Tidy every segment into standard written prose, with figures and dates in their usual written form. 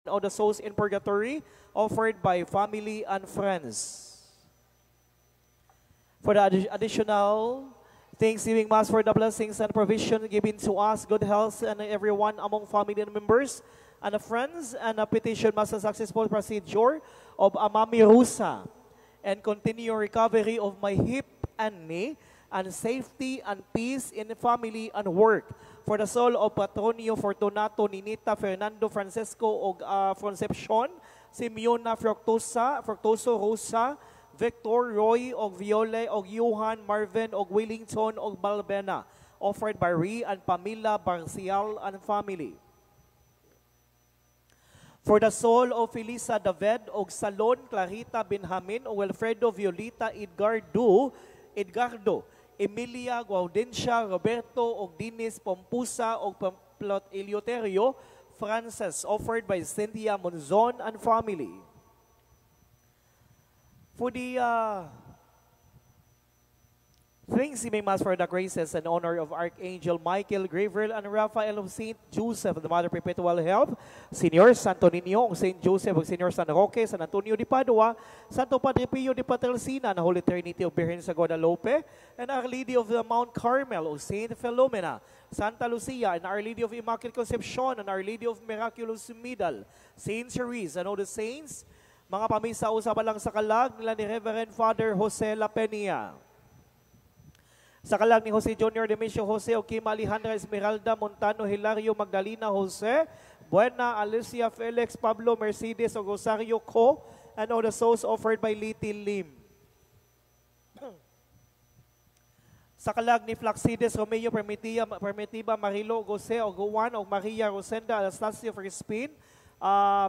All the souls in purgatory, offered by family and friends. For the additional Thanksgiving Mass for the blessings and provision given to us, good health and everyone among family and members and friends, and a petition Mass and successful procedure of Amami Rusa, and continue recovery of my hip and knee, and safety and peace in family and work. For the soul of Patronio, Fortunato, Ninita, Fernando, Francesco, og Concepcion, Simeona, Fructosa, Fructoso, Rosa, Victor, Roy, og Viole, og Johan, Marvin, og Wellington, og Balbena. Offered by Ree and Pamela Barcial and family. For the soul of Felisa David, og Salon, Clarita, Benjamin, og Wilfredo, Violita, Edgardo, Emilia, Gaudencia, Roberto, og Dinis, Pompusa, og Pamplot Eleuterio, Frances, offered by Cynthia Monzon and family. For the Thanksgiving Mass for the graces and honor of Archangel Michael, Gabriel, and Raphael of Saint Joseph, the Mother Perpetual Help, Senior Santo Niño, Saint Joseph, Senior San Roque, San Antonio de Padua, Santo Padre Pio de Pietrelcina, and Holy Trinity of Virgen sa Guadalupe, and Our Lady of the Mount Carmel, o Saint Philomena, Santa Lucia, and Our Lady of Immaculate Conception, and Our Lady of Miraculous Medal, Saint Therese, and all the saints, mga pamisa usab lang sa kalag nila ni Reverend Father Jose Lapenia. Sa kalag ni Jose Jr. Demisio Jose, Okima Alejandra Esmeralda Montano Hilario Magdalena Jose, Buena Alicia Felix Pablo Mercedes o Rosario Co, and all the souls offered by Little Lim. Sa kalag ni Flaxides Romeo Permitia, Permitiba Marilo Jose o Juan o Maria Rosenda Anastasio Crispin,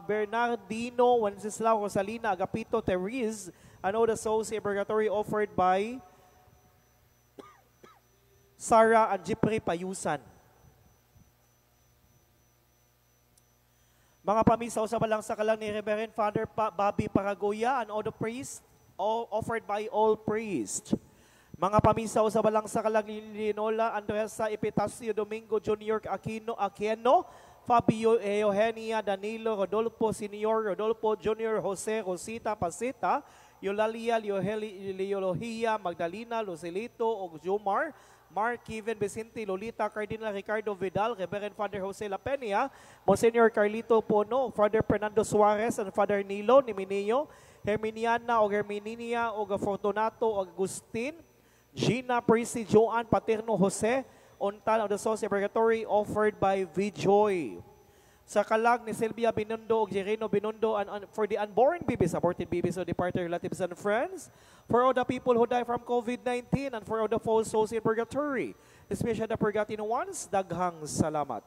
Bernardino Wenceslao Rosalina Agapito Therese, and all the souls in purgatory offered by Sarah and Jeffrey Payusan. Mga pamisa usab lang sa kalang ni Reverend Father Bobby Paragoya and all the priests, all offered by all priests. Mga pamisa usab lang sa kalang ni Linola Andresa Epitacio Domingo Jr. Aquino Aquino, Fabio Eugenia Danilo Rodolfo Senior Rodolfo Jr. Jose Rosita Pasita, Eulalia Leolohia Magdalena Lucelito og Jomar, Mark Kevin Vicente Lolita Cardinal Ricardo Vidal, Reverend Father Jose Lapenia, Monsignor Carlito Pono, Father Fernando Suarez, and Father Nilo Niminio, Herminiana o Hermininia o Fortunato o Agustin, Gina Prisi Joan Paterno Jose, Ontal of the Souls Purgatory, offered by Vijoy. Sa kalag ni Silvia Binundo o Jerino Binundo, and for the unborn babies, aborted babies, o departed relatives and friends, for all the people who die from COVID-19, and for all the false souls in purgatory, especially the forgotten ones, daghang salamat.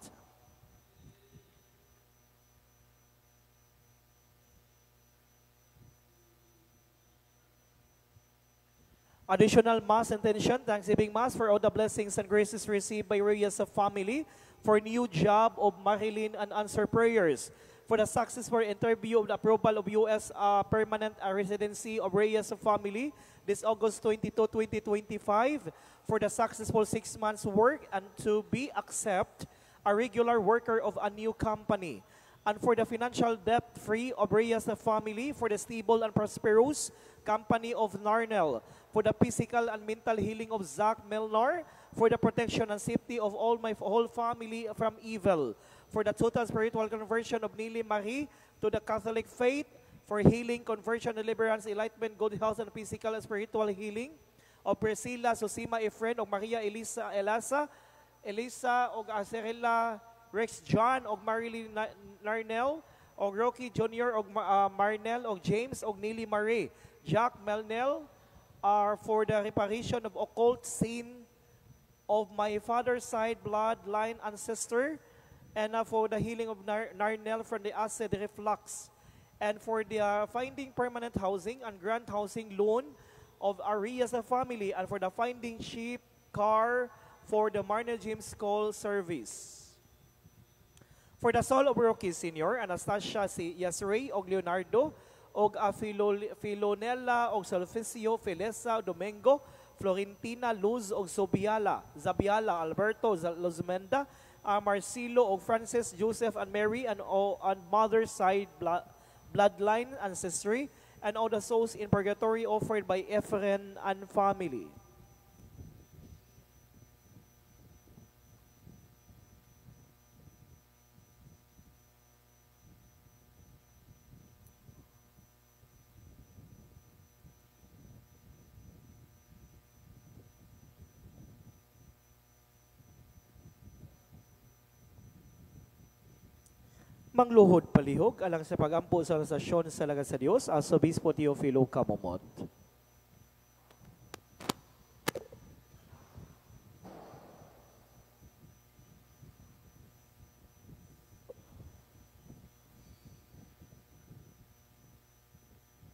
Additional Mass intention, Thanksgiving Mass for all the blessings and graces received by Reyes family, for new job of Marilyn and answer prayers, for the successful interview of the approval of U.S. Permanent residency of Reyes family this August 22, 2025, for the successful 6 months work and to be accept a regular worker of a new company, and for the financial debt-free of Reyes family, for the stable and prosperous company of Narnel, for the physical and mental healing of Zach Milner, for the protection and safety of all my whole family from evil, for the total spiritual conversion of Nili Marie to the Catholic faith, for healing, conversion, deliverance, enlightenment, good health, and physical and spiritual healing of Priscilla, Susima, Efren, og Maria Elisa, Elasa, Elisa, og Acerela, Rex John, og Marilyn Narnell, og Rocky Jr., og Marnell, og James, og Nili Marie, Jack Melnell, are for the reparation of occult sin of my father's side bloodline ancestor, and for the healing of Narnell from the acid reflux, and for the finding permanent housing and grant housing loan of Arias family, and for the finding cheap car for the Marnell James Call service. For the soul of Rocky Senior, Anastasia si Yasrey og Leonardo, og Filonella og Solficio, Felesa, Domingo, Florentina, Luz og Sobiala, Zabiala, Alberto, Luzmenda, Marcelo og Francis, Joseph and Mary, and all and mother side bloodline ancestry, and all the souls in purgatory offered by Efren and family. Mangluhod palihog alang sa pagampo sa orasyon sa alagad sa Dios, Arsobispo Teofilo Camomot.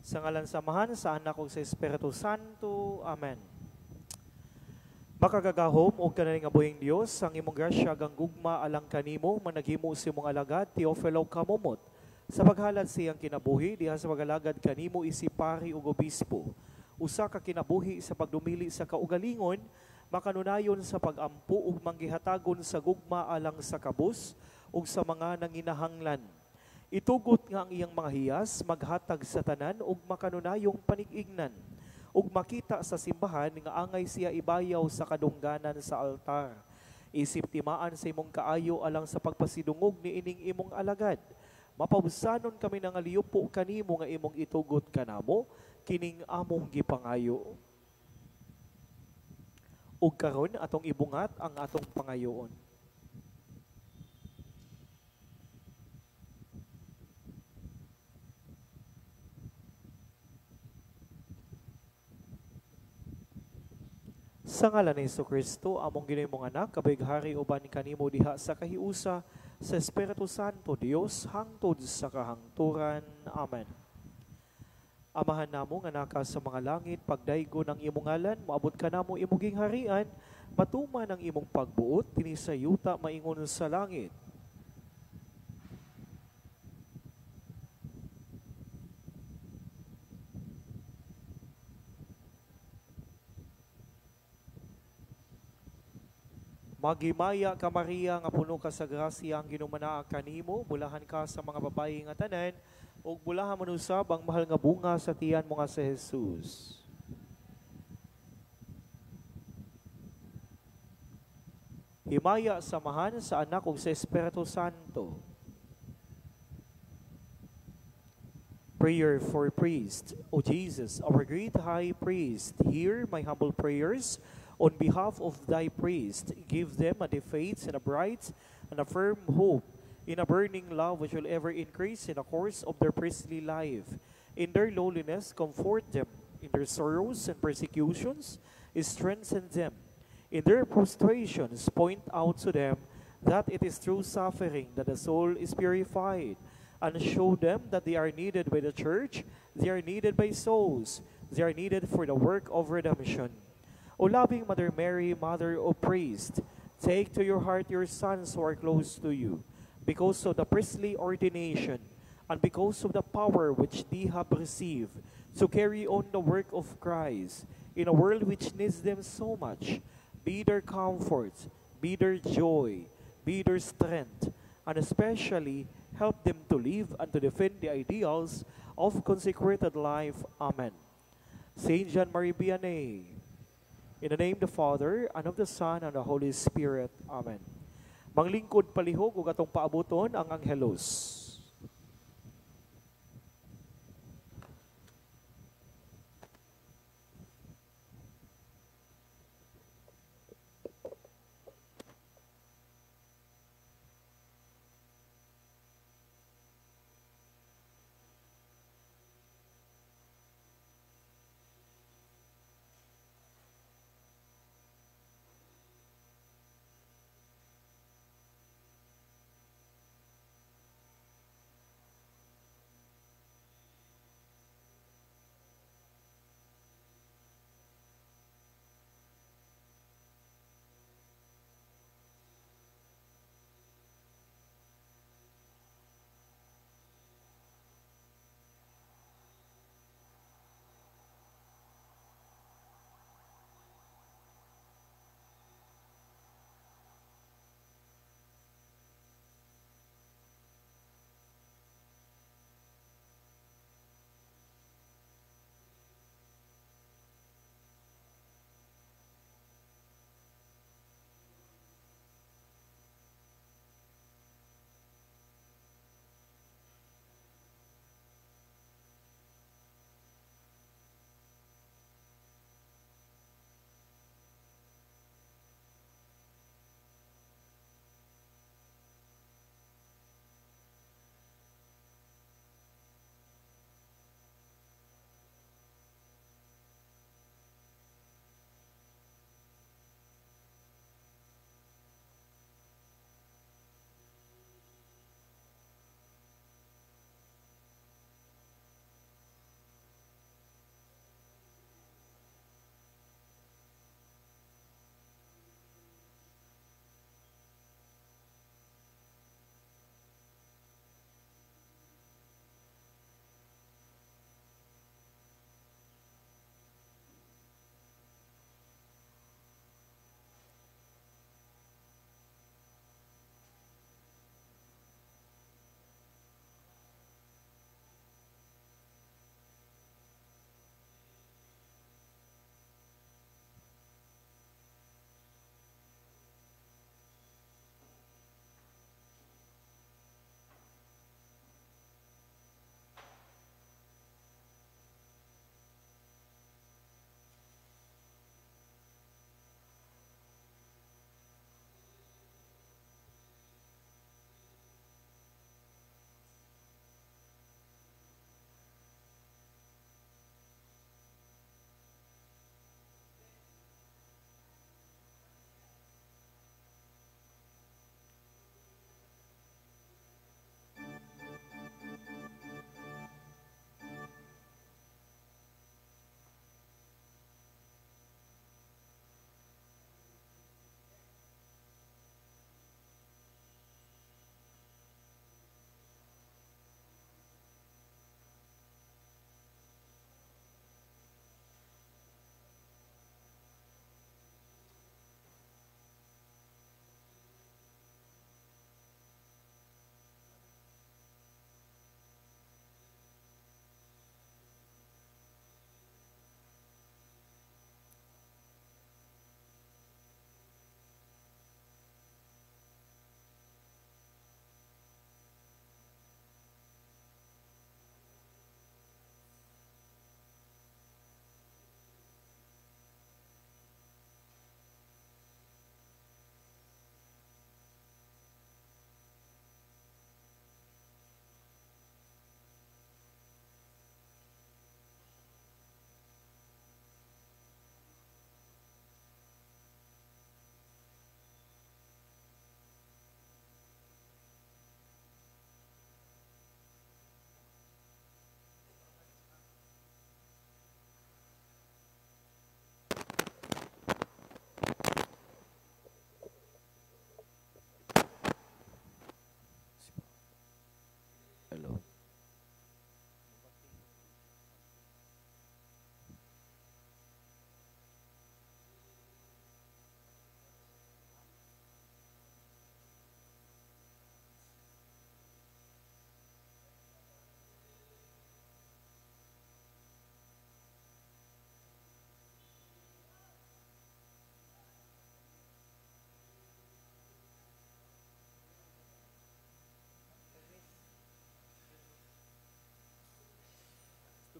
Sa ngalan sa Amahan, sa Anak ug sa Espiritu Santo. Amen. Makagagahom og kananing buhing Dios, ang imong grasya gang gugma alang kanimo managhimo sa imong alagad Teofilo Camomot sa paghalad sa iyang kinabuhi diha sa pagalagad kanimo isip pari ug obispo. Usa ka kinabuhi sa pagdumili sa kaugalingon, makanunayon sa pagampo ug manggihatagon sa gugma alang sa kabus ug sa mga nanginahanglan. Itugot nga ang iyang mga hiyas maghatag sa tanan ug makanunayong panig-ignan, ug makita sa simbahan nga angay siya ibayaw sa kadungganan sa altar. Isip timaan sa imong kaayo alang sa pagpasidungog ni ining imong alagad. Mapabsanon kami nga liyupo kanimo nga imong itugot kanamo kining among gipangayo. Ug karon atong ibungat ang atong pangayoon. Sa ngalan ni Jesucristo, among Ginoong anak, kabighari uban kanimo diha sa kahiusa sa Espiritu Santo, Dios hangtod sa kahangturan. Amen. Amahan namo nga naka sa mga langit, pagdaygo ng imong ngalan, moabot ka namo imong gingharian, matuman ang imong pagbuot dinhi sa yuta maingon sa langit. Maghimaya ka Maria nga puno ka sa grasya, ang Ginoo manaa kanimo, bulahan ka sa mga babayi nga tanan, ug bulahan man usab ang mahal nga bunga sa tiyan mo nga si Jesus. Himaya sa Amahan, sa Anak ug sa Espiritu Santo. Prayer for priests. O Jesus, our great high priest, hear my humble prayers. On behalf of thy priest, give them a deep faith and a bright and a firm hope in a burning love which will ever increase in the course of their priestly life. In their lowliness, comfort them. In their sorrows and persecutions, strengthen them. In their prostrations, point out to them that it is through suffering that the soul is purified, and show them that they are needed by the church, they are needed by souls, they are needed for the work of redemption. O loving Mother Mary, Mother of Priests, take to your heart your sons who are close to you, because of the priestly ordination and because of the power which they have received to carry on the work of Christ in a world which needs them so much. Be their comfort, be their joy, be their strength, and especially help them to live and to defend the ideals of consecrated life. Amen. Saint John Marie Vianney. In the name of the Father, and of the Son, and the Holy Spirit. Amen. Manglingkod palihog ug atong paabuton ang Angelus.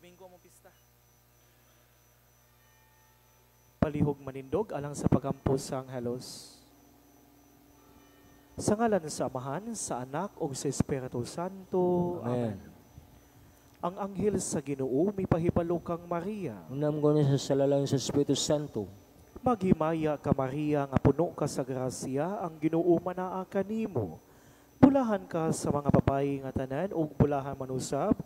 Domingo among pista. Palihog manindog alang sa pagampo sa Anghelos. Sa ngalan sa Amahan, sa Anak ug sa Espiritu Santo. Amen. Ang anghel sa Ginoo mipahibalo kang Maria. Unam ko sa salalang sa Espiritu Santo. Maghimaya ka Maria nga puno ka sa grasya, ang Ginoo manaa kanimo. Bulahan ka sa mga babayi nga tanan ug bulahan manusab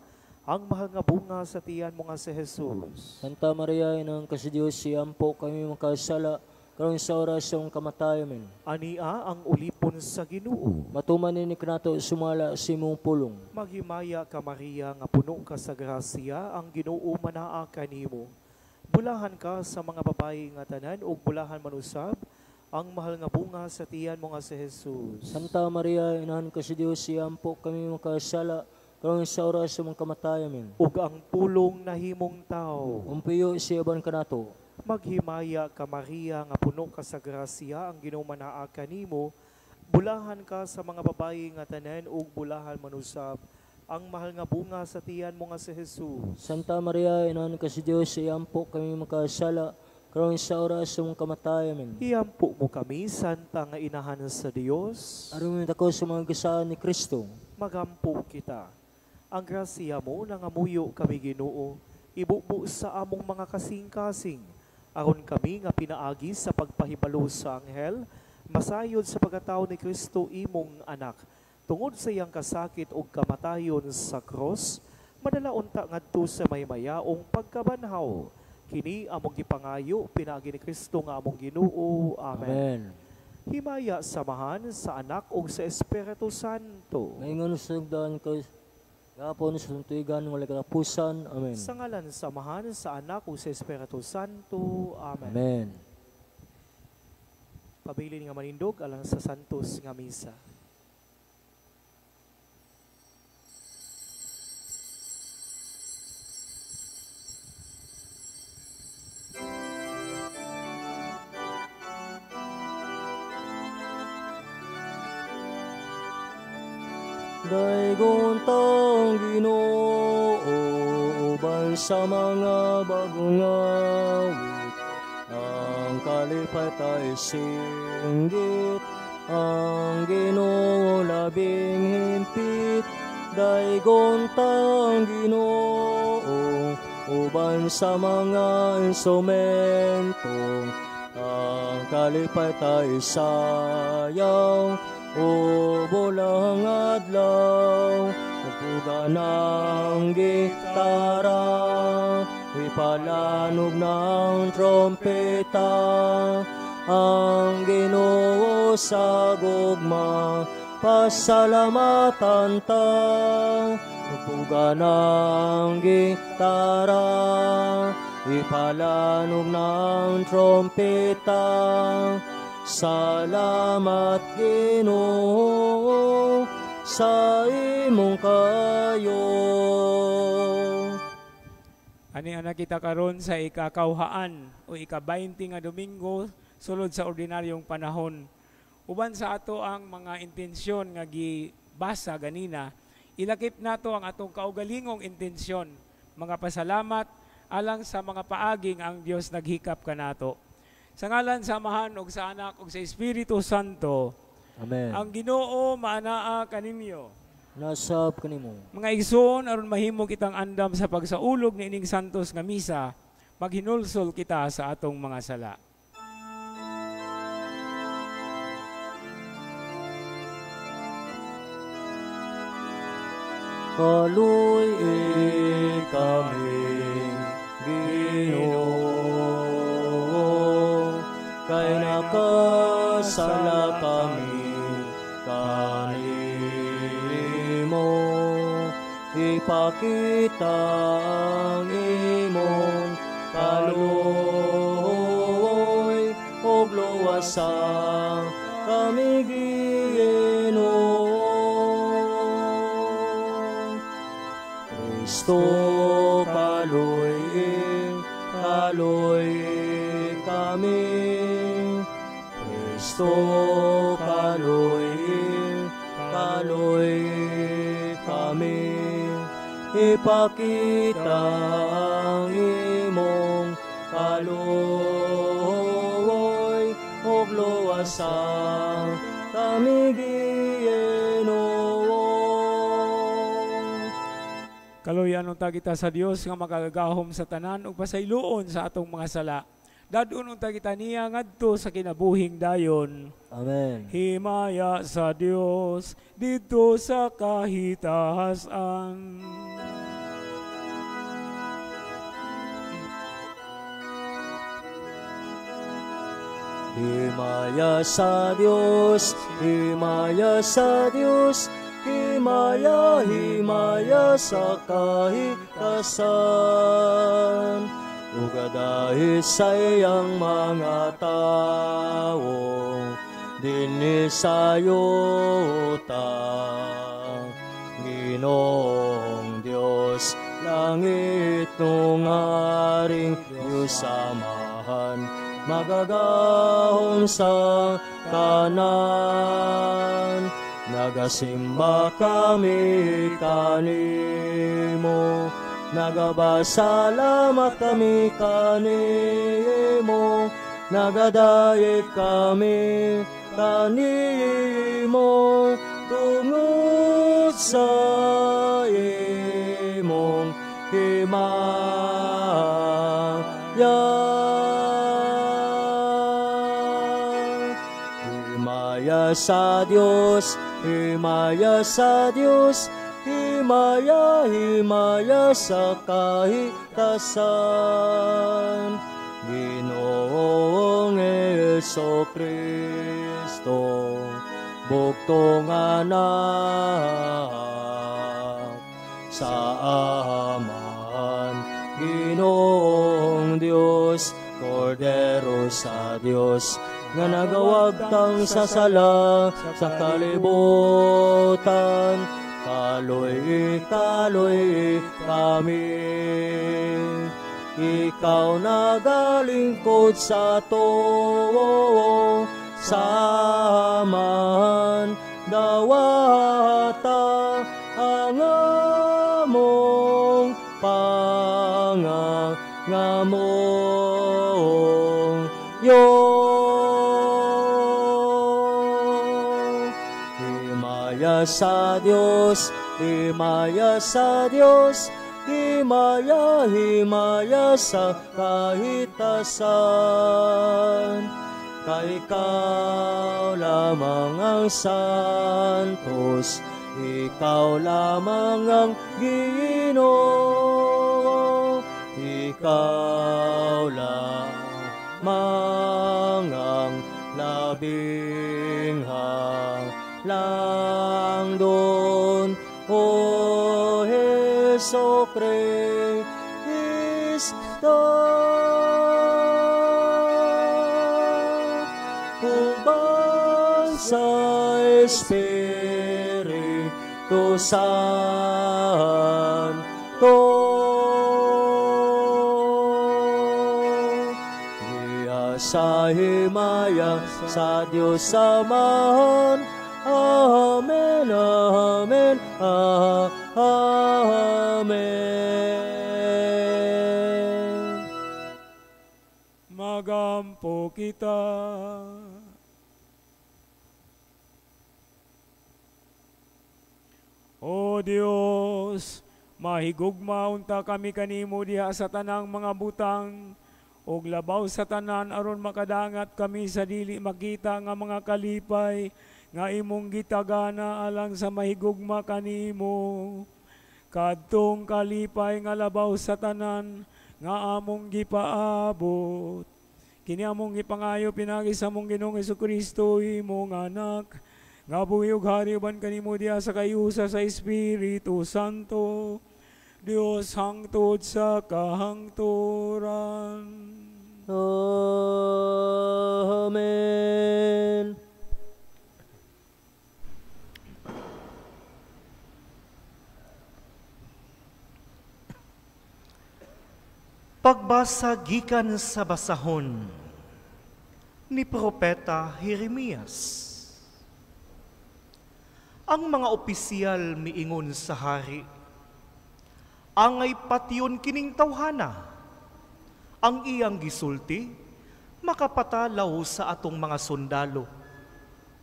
ang mahal nga bunga sa tiyan mo nga si Jesus. Santa Maria, Inang kasi Diyos, siyampo kami makasala, karon sa oras sa kamatayon. Ania ang ulipon sa Ginoo. Matuman ni kanato sumala sa imong pulong. Maghimaya ka Maria nga puno ka sa grasya, ang Ginoo manaa kanimo. Bulahan ka sa mga babayi nga tanan ug bulahan manusab ang mahal nga bunga sa tiyan mo nga si Jesus. Santa Maria, Inahan ka sa Diyos, siyampo kami makasala, karon sa oras sa mga kamatayon. Ug ang pulong nahimong tao. Umpiyo siya ban kanato. Maghimaya ka Maria nga puno ka sa grasya, ang Ginoo manaa kanimo. Bulahan ka sa mga babayi nga tanan ug bulahan manusab ang mahal nga bunga sa tiyan mo nga si Jesus. Santa Maria, Inahan ka sa Diyos, siyampo kami makasala, karon sa oras sa mga kamatayon. Iyampo mo kami, Santa nga Inahan sa Dios. Aron ako sa mga gisaan ni Kristo. Magampo kita. Ang grasya mo nangamuyo kami Ginoo, ibubo sa among mga kasing-kasing, aron kami nga pinaagi sa pagpahibalo sa anghel, masayod sa pagkatao ni Kristo imong anak. Tungod sa iyang kasakit ug kamatayon sa cross, madala unta ngadto sa maymayaong pagkabanhaw. Kini among gipangayo pinaagi ni Kristo nga among Ginoo. Amen. Amen. Himaya samahan sa Anak ug sa Espiritu Santo. Ngayon sa sugdan ko gapon sa tuigan wala katapusan. Amen. Sa ngalan samahan sa Anak ug sa Espiritu Santo. Amen. Amen. Pabilin nga manindog alang sa santos nga misa. Daygon tang Ginoo uban sa mga bagong awit, ang kalipay ay singgit, ang Ginoo labing himpit. Daygon tang Ginoo uban sa mga instrumento, ang kalipay ay sayaw o bulang adlaw, magpuga ng gitara, ipalanog ng trompeta, ang Ginoo sa gugma, pasalamatan ta. Magpuga ng gitara, ipalanog ng trompeta, salamat Ginoo sa imong kayo. Ani ang nakita karon sa ikakawhaan o ika-20 nga Domingo sulod sa ordinaryong panahon. Uban sa ato ang mga intensyon nga gibasa ganina, ilakip nato ang atong kaugalingong intensyon, mga pasalamat alang sa mga paaging ang Dios naghikap kanato. Sa ngalan sa Amahan ug sa Anak ug sa Espiritu Santo. Amen. Ang Ginoo maanaa kaninyo. Nasab kanimo. Mga igsoon, aron mahimo kitang andam sa pagsaulog niining santos nga misa, maghinulsol kita sa atong mga sala. Kaluy kami Ginoo, kay nakasala kami kanimo. Ipakita ang imong kaluoy ug luwasa kami Ginoo. Kristo kaluoy, kaluoy kami. Kristo kaluoy, kaluoy kami. Ipakita ang imong kaluoy ug luwasa kami, Ginoo. Kaluyan unta kita sa Dios nga makagagahom sa tanan ug pasayloon sa atong mga sala. Dad-on unta kita niya ngadto sa kinabuhing dayon. Amen. Himaya sa Dios didto sa kahitahasan. Himaya sa Dios, himaya sa Dios, himaya, himaya sa kahitasan. Ug dahil sa iyang mga tao, dinhi sa yuta. Ginoong Dios, langit nung haring Diyos samahan, magagahom sa tanan. Nagasimba kami kanimo, nagabasalamat kami kanimo, nagadayeg kami kanimo, tungod sa imong himaya. Himaya sa Dios, himaya sa Dios, himaya, himaya sa kahitasan. Ginoong Jesucristo, buktong anak sa Amahan, Ginoong Dios, Kordero sa Dios, nga nagawagtang sa sala sa kalibutan. Kaloy, kaloy kami. Ikaw nagalingkod sa tuo, sa Amahan, dawata ang among pangangamong yo. Himaya sa Dios, himaya sa Dios, himaya, himaya sa kahitasan. Kay ikaw lamang ang santos, ikaw lamang ang Ginoo, ikaw lamang ang labing halang doon, O Jesu Kristo. Uban sa Espiritu Santo, diya sa himaya sa Diyos Amahan. Amen, amen, amen. Magampo kita. O Dios, mahigugma unta kami kanimo diha sa tanang mga butang, ug labaw sa tanan aron makadangat kami sa dili makita nga mga kalipay nga imong gitagana alang sa mahigugma kanimo. Kadtong kalipay nga labaw sa tanan nga among gipaabot. Kini among gipangayo pinagi sa among Ginoong Hesukristo, imong anak, nga buhi ug hari uban kanimo diha sa kayusa sa Espiritu Santo, Dios hangtod sa kahangturan. Amen. Pagbasa gikan sa basahon ni Propeta Jeremias. Ang mga opisyal miingon sa hari, Angay patyon kining tawhana. Ang iyang gisulti makapatalaw sa atong mga sundalo,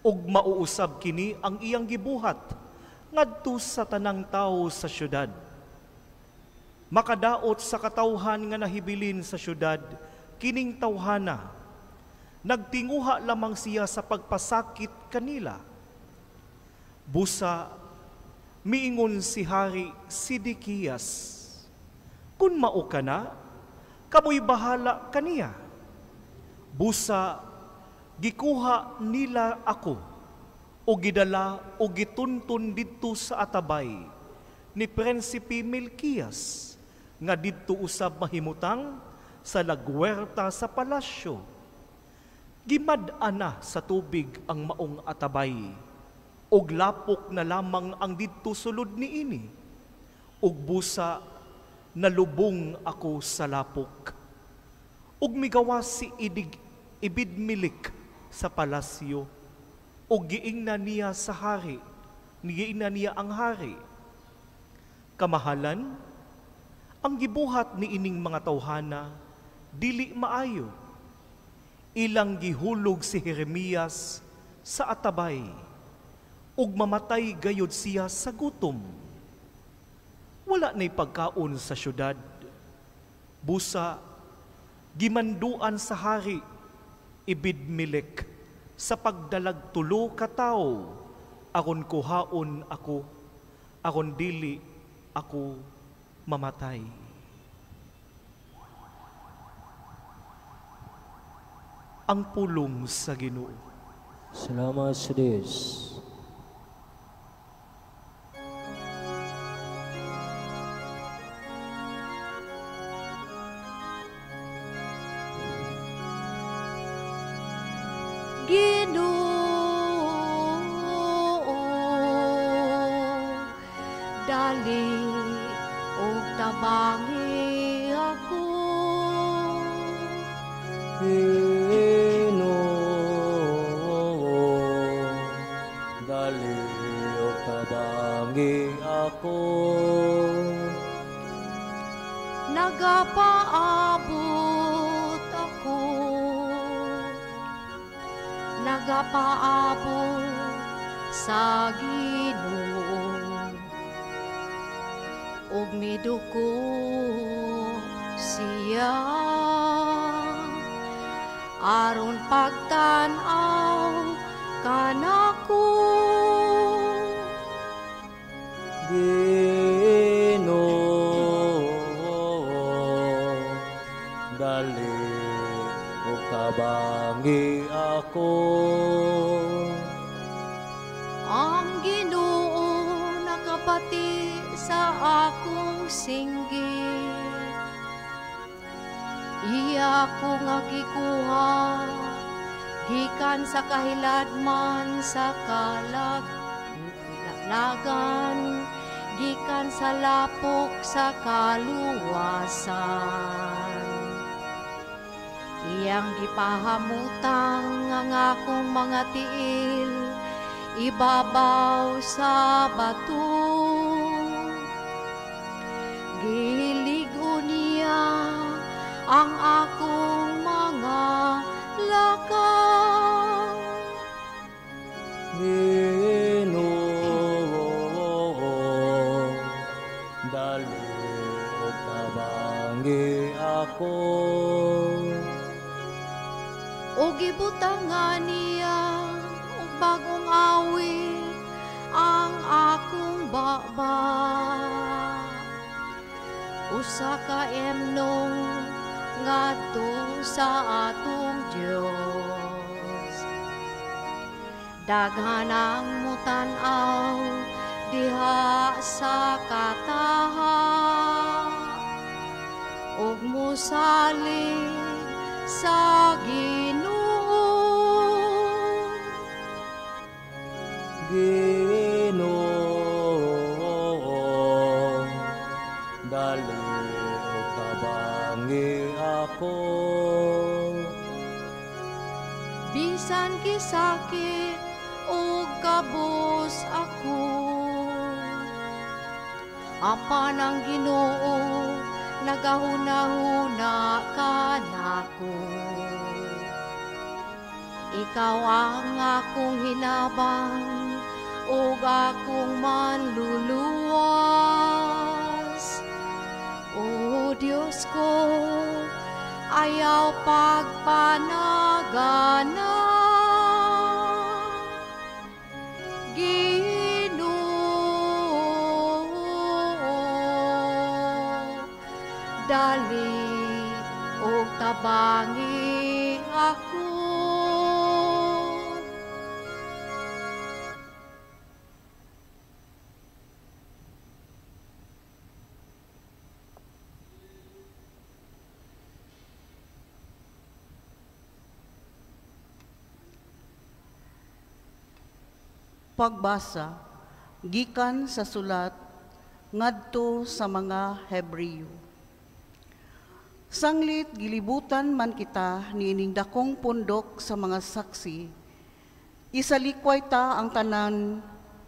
ug mauusab kini ang iyang gibuhat ngadto sa tanang tawo sa syudad. Makadaot sa katawhan nga nahibilin sa syudad kining tawhana. Nagtinguha lamang siya sa pagpasakit kanila. Busa miingon si Hari Sidikias, "Kun mao ka na, kamoy bahala kaniya." Busa gikuha nila ako o gidala o gitunton didto sa atabay ni Prinsipe Melkias nga didto usab mahimutang sa lagwerta sa palasyo. Gimad-an na sa tubig ang maong atabay, og lapok na lamang ang didto sulod niini. Ug busa nalubong ako sa lapok. Ug migawas si Ibidmilik sa palasyo, ug giingnan niya sa hari, giingnan niya ang hari. Kamahalan, ang gibuhat ni ining mga tawhana dili maayo. Ilang gihulog si Jeremias sa atabay, ug mamatay gayod siya sa gutom. Wala na'y pagkaon sa syudad. Busa gimanduan sa hari Ibidmilik sa pagdalag tulo ka tawo, aron kuhaon ako, aron dili ako mamatay. Ang pulong sa Ginoo. Salamat sa Dios. Ginoo, dali ug tabangi ako. Ginoo, dali ug tabangi ako. Nagapaabot ako, nagapaabot sa Ginoo, ug miduko siya aron pagtan-aw kanako. Ginoo, dali ug tabangi ako. Ang Ginoo nakapati sa akong singgit. Iya ko nga gikuha gikan sa kahiladman sa kalaglagan, gikan sa lapok sa kaluwasan. Iyang gipahamutang ang akong mga tiil ibabaw sa bato. Giligo niya ang akong mga lakaw. Ginoo, dali ug tabangi ako. O gibutangan niya og bagong awit ang akong baba. Usa ka emnong ngadto sa atong Dios. Daghan ang mutan-aw diha sa kataha, ug mosalig sa Ginoo. Ginoo, dali ug tabangi ako. Bisan kisakit ug kabus ako, apan ang Ginoo nagahuna-huna kanako. Ikaw ang akong hinabang ug akong manluluwas. O Diyos ko, ayaw pagpanagana. Ginoo, dali ug tabangi ako. Pagbasa gikan sa sulat ngadto sa mga Hebreo. Sanglit gilibutan man kita niining dakong pundok sa mga saksi, isalikway ta ang tanan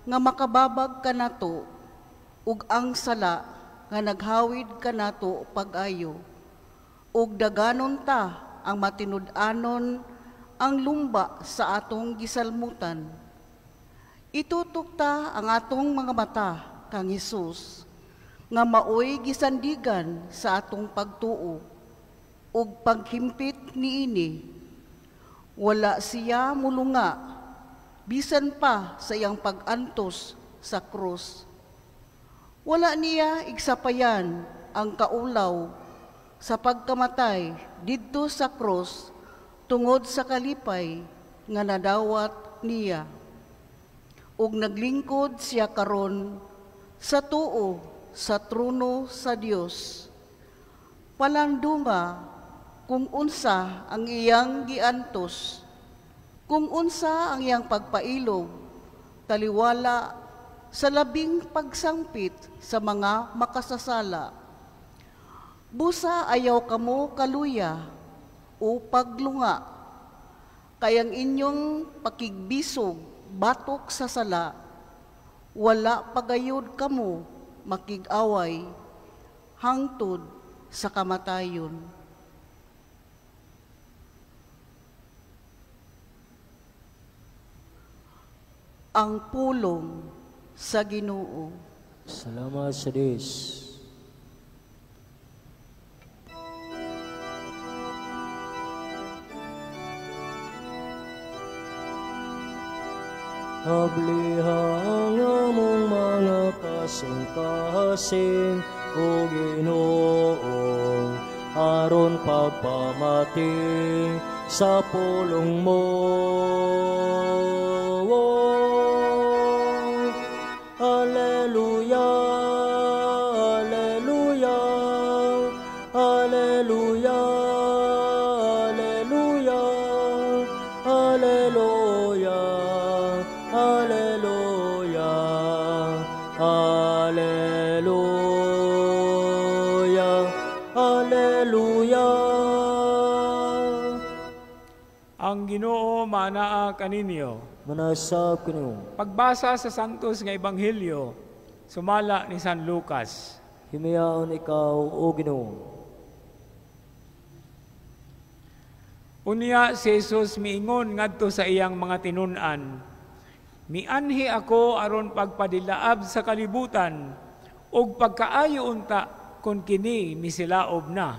nga makababag kanato ug ang sala nga naghawid kanato pag-ayo, ug daganon ta ang matinud-anon ang lumba sa atong gisalmutan. Itutok ta ang atong mga mata kang Hesus, nga maoy gisandigan sa atong pagtuo ug paghimpit niini. Wala siya mulunga bisan pa sa iyang pag-antos sa krus. Wala niya igsapayan ang kaulaw sa pagkamatay didto sa krus tungod sa kalipay nga nadawat niya. Ug naglingkod siya karon sa tuo sa trono sa Dios. Palandunga kung unsa ang iyang giantos, kung unsa ang iyang pagpailog, taliwala sa labing pagsangpit sa mga makasasala. Busa ayaw kamo kaluya o paglunga, kayang inyong pakigbisog batok sa sala, wala pagayod kamo makig-away hangtod sa kamatayon. Ang pulong sa Ginoo. Salamat sa Diyos. Habliha ang among mga kasing-kasing, o Ginoo, aron pagpamati sa pulong mo. Alleluia, alleluia, alleluia, alleluia, alleluia. Alleluia, alleluia, alleluia. Ang Ginoo manaa kaninyo. Manasab kaninyo. Pagbasa sa Santos nga Ebanghelyo, sumala ni San Lucas. Himayaon ikaw, o Ginoo. Unya si Jesus miingon ngadto sa iyang mga tinun-an, mianhi ako aron pagpadilaab sa kalibutan ug pagkaayo unta kon kini misilaob na.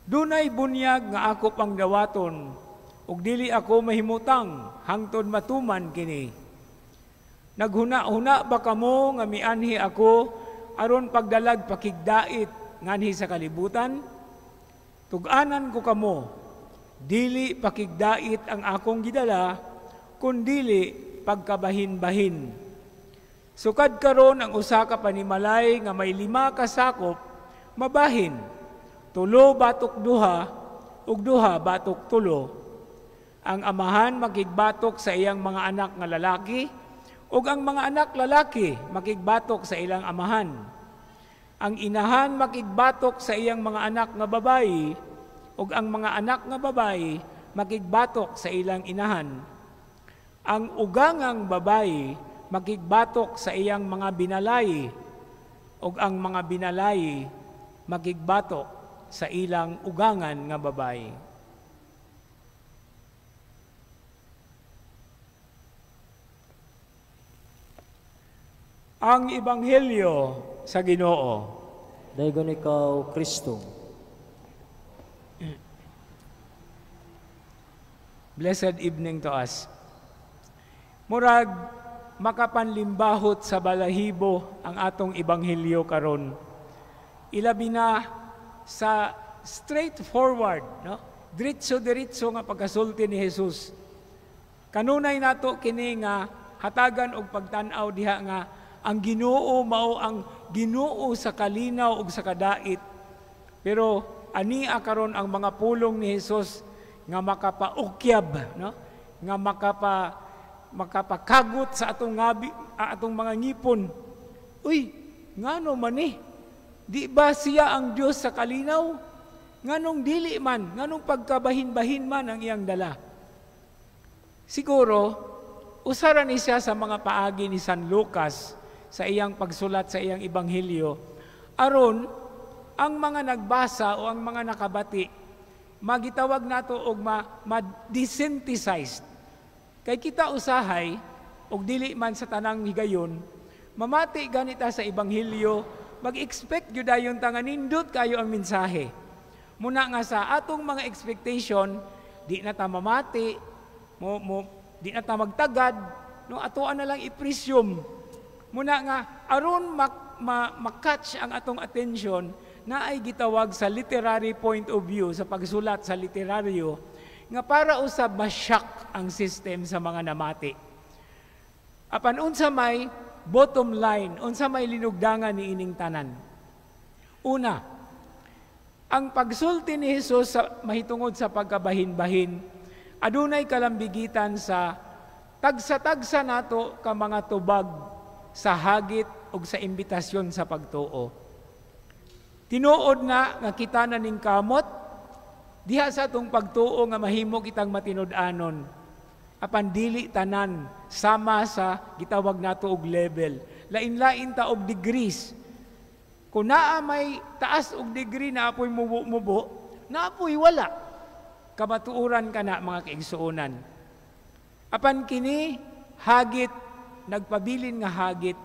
Dunay bunyag nga ako pang dawaton ug dili ako mahimutang hangtod matuman kini. Naghuna-huna ba kamo nga mianhi ako aron pagdalag pakigdait nganhi sa kalibutan? Tug-anan ko kamo, dili pakigdait ang akong gidala, kundili pagkabahin-bahin. Sukad karon ang usa ka panimalay nga may 5 ka sakop mabahin, 3 batok 2 ug 2 batok 3. Ang amahan makigbatok sa iyang mga anak nga lalaki ug ang mga anak lalaki makigbatok sa ilang amahan. Ang inahan makigbatok sa iyang mga anak nga babayi ug ang mga anak nga babayi makigbatok sa ilang inahan. Ang ugangang babayi makigbatok sa iyang mga binalay ug ang mga binalay makigbatok sa ilang ugangan nga babayi. Ang Ebanghelyo sa Ginoo. Daygon ikaw, Kristo. Blessed evening to us. Murag makapanlimbahot sa balahibo ang atong ebanghelyo karon. Ilabi na sa straightforward, no? Diretso-diretso nga pagkasulti ni Jesus. Kanunay nato kini nga hatagan og pagtan-aw diha nga ang Ginoo mao ang Ginoo sa kalinaw ug sa kadait. Pero ania karon ang mga pulong ni Jesus nga makapaukyab, no? Nga makapakagot sa atong ngabi, atong mga ngipon. Uy, ngano man ni? Di ba siya ang Dios sa kalinaw? Nganong dili man, nganong pagkabahin-bahin man ang iyang dala? Siguro usara ni siya sa mga paagi ni San Lucas sa iyang pagsulat sa iyang ebanghelyo, aron ang mga nagbasa o ang mga nakabati magitawag nato og ma-desynthesized. Kay kita usahay og dili man sa tanang higayon, mamati ganita sa ebanghelyo, mag-expect gyud dayon ta nga nindot kayo ang mensahe. Muna nga sa atong mga expectation, di na ta mamati, di na ta magtagad, no, atoan na lang i-presume. Muna nga aron makatch ang atong attention, na ay gitawag sa literary point of view, sa pagsulat sa literaryo, nga para usab ma-shock ang system sa mga namati. Apan unsa may bottom line, unsa may linugdangan ni ining tanan. Una, ang pagsulti ni Jesus sa mahitungod sa pagkabahin-bahin, adunay kalambigitan sa tagsa-tagsa nato ka mga tubag sa hagit ug sa imbitasyon sa pagtuo. Tinuod na nga kita na ning kamot diha sa atong pagtuo nga mahimo kitang matinud-anon. Apan dili tanan sama sa gitawag nato og level. Lain-lain ta og degrees. Kung naa may taas og degree na apoy mubo-mubo, na apoy wala. Kamatuoran ka na mga kaigsuonan. Apan kini hagit, nagpabilin nga hagit,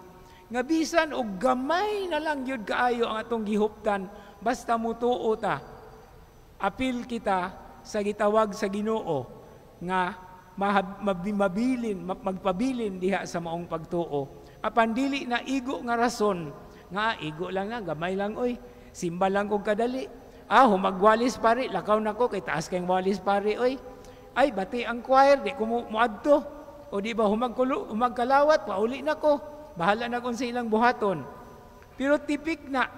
nga bisan og gamay na lang gyud kaayo ang atong gihuptan, basta mutuo ta, apil kita sa gitawag sa Ginoo nga mabilin, magpabilin diha sa maong pagtuo. Apan dili na igo nga rason nga igo lang na, gamay lang oy, simba lang og kadali. Ah, humagwalis pare, lakaw nako kay taas kayong walis pare oy. Ay, bati ang choir, di ko muadto. O di ba humagkalawat, pauli nako. Bahala na kung sa ilang buhaton. Pero tipik na,